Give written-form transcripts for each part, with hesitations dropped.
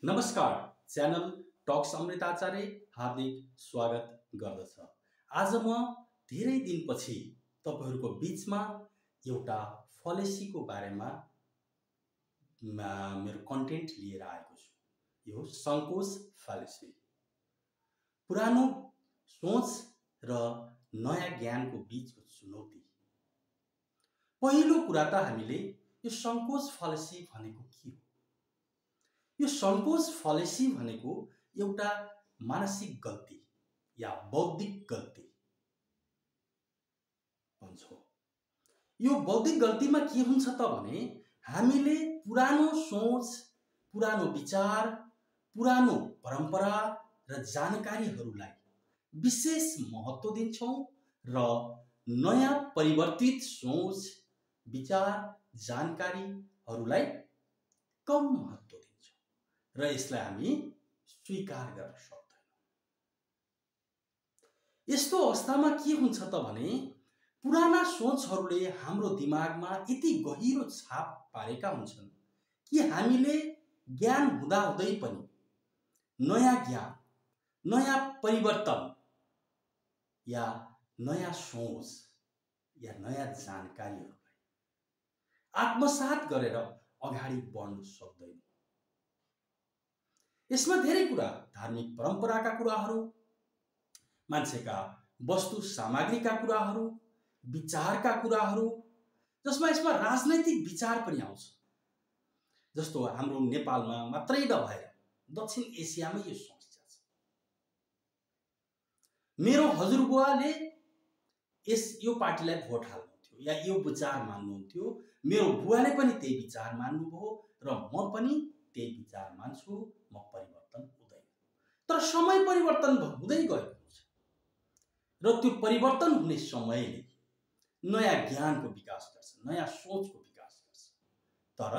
नमस्कार, channel talks अमृताचार्य हार्दिक स्वागत गर्दछ। आज म धेरै दिनपछि तपाईहरुको बीचमा एउटा फलेसीको बारेमा मेरो कन्टेन्ट लिएर आएको छु। यो संकोच फलेसी। पुरानो सोच र नयाँ ज्ञानको बीचको चुनौती। पहिलो कुरा त हामीले यो संकोच फलेसी भनेको के हो? यो संकोच फलेसी भनेको एउटा मानसिक गल्ती या बौद्धिक गल्ती भन्छौं। यो बौद्धिक गल्तीमा के हुन्छ त भने हामीले पुरानो सोच, पुरानो विचार, पुरानो परम्परा र जानकारीहरूलाई विशेष महत्त्व दिन्छौं र नयाँ परिवर्तित सोच, विचार, जानकारीहरूलाई कम महत्त्व दिन्छौं र यसलाई हामी स्वीकार गर्न सक्दैनौं। यस्तो अवस्थामा के हुन्छ त भने पुराना सोचहरूले हाम्रो दिमागमा यति गहिरो छाप पारेका हुन्छन् कि हामीले ज्ञान हुँदाहुँदै पनि नयाँ ज्ञान, नयाँ परिवर्तन या नयाँ सोच या नयाँ जानकारीहरूलाई आत्मसात गरेर अगाडि बढ्न सक्दैनौं। यसमा धेरै कुरा, धार्मिक परम्पराका कुराहरू, मान्छेका वस्तु सामग्रीका कुराहरू, विचारका कुराहरू, जसमा यसमा राजनैतिक विचार पनि आउँछ। जस्तो हाम्रो नेपालमा मात्रै नभएर दक्षिण एसियामै यो समस्या छ। मेरो हजुरबुवाले यो पार्टीलाई भोट हाल्नुहुन्थ्यो या यो विचार मान्नुहुन्थ्यो। मेरो बुवाले पनि त्यही विचार मान्नुभयो र म पनि त्यही विचार मान्छु। म परिवर्तन हुँदैन। तर समय परिवर्तन हुँदै गएको हुन्छ र त्यो परिवर्तन हुने समयले नयाँ ज्ञानको विकास गर्छ, नयाँ सोचको विकास गर्छ। तर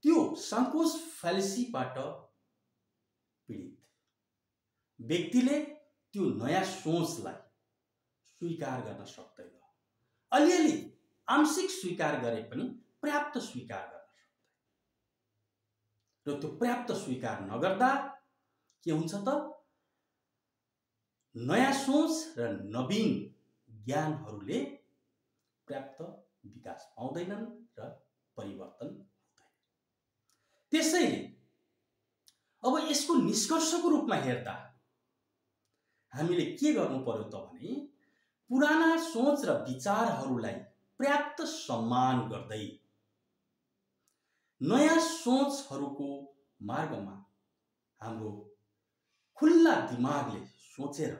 त्यो संकोच फ्यालेसीबाट पीडित व्यक्तिले त्यो नयाँ सोचलाई स्वीकार गर्न सक्दैन। अलिअलि आंशिक स्वीकार गरे पनि पर्याप्त स्वीकार गर्न सक्दैन। र त्यो पर्याप्त स्वीकार नगर्दा के हुन्छ त नयाँ सोच र नवीन ज्ञानहरूले पर्याप्त विकास पाउँदैनन् र परिवर्तन हुँदैन। त्यसैले अब यसको निष्कर्षको रूपमा हेर्दा हामीले के गर्नु पर्यो त भने पुराना सोच र विचारहरूलाई पर्याप्त सम्मान गर्दै नयाँ सोचहरूको मार्गमा हाम्रो खुल्ला दिमागले सोचेर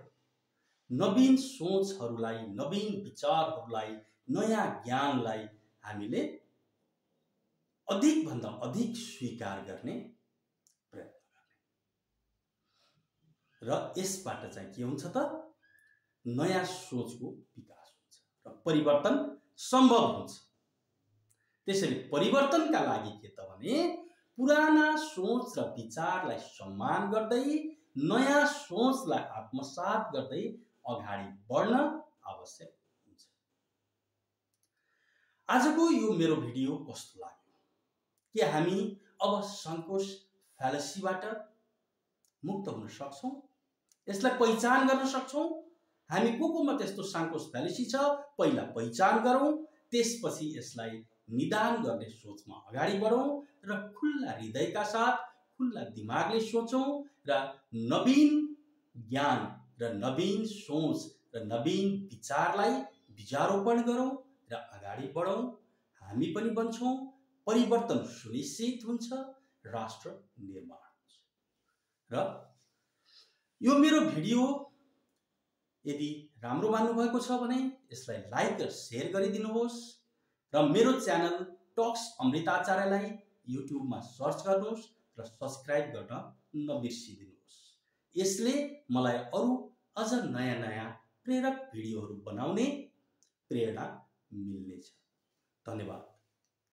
नवीन सोचहरूलाई, नवीन विचारहरूलाई, नयाँ ज्ञानलाई हामीले अधिक भन्दा अधिक स्वीकार गर्ने प्रयत्न गर्ने। र यसबाट चाहिँ के हुन्छ त नयाँ सोचको विकास हुन्छ र परिवर्तन सम्भव हुन्छ। त्यसैले परिवर्तनका लागि के त भने पुराना सोच र विचारलाई सम्मान गर्दै नयाँ सोचलाई आत्मसात गर्दै अगाडि बढ्न आवश्यक हुन्छ। आजको यो मेरो भिडियो कस्तो लाग्यो? के हामी अब संकोच फ्यालेसीबाट मुक्त हुन सक्छौं? यसलाई पहिचान गर्न सक्छौं? हामी कोमा त्यस्तो संकोच फ्यालेसी छ पहिला पहिचान गरौं, त्यसपछि यसलाई निदान गर्ने सोचमा अगाडि बढौं र खुल्ला हृदयका साथ, खुल्ला दिमागले सोचौं र नवीन ज्ञान र नवीन सोच र नवीन विचारलाई बीजारोपण गरौं र अगाडि बढौं। हामी पनि बन्छौं, परिवर्तन सुनिश्चित हुन्छ, राष्ट्र निर्माण हुन्छ। र यो मेरो भिडियो यदि राम्रो मान्नु भएको छ भने यसलाई लाइक र शेयर गरिदिनुहोस् र मेरो च्यानल टक्स अमृताचार्यलाई युट्युबमा सर्च गर्नुहोस् र सब्स्क्राइब गर्न नबिर्सिदिनुहोस्। यसले मलाई अरु अझ नयाँ प्रेरक भिडियोहरू बनाउने प्रेरणा मिल्नेछ। धन्यवाद।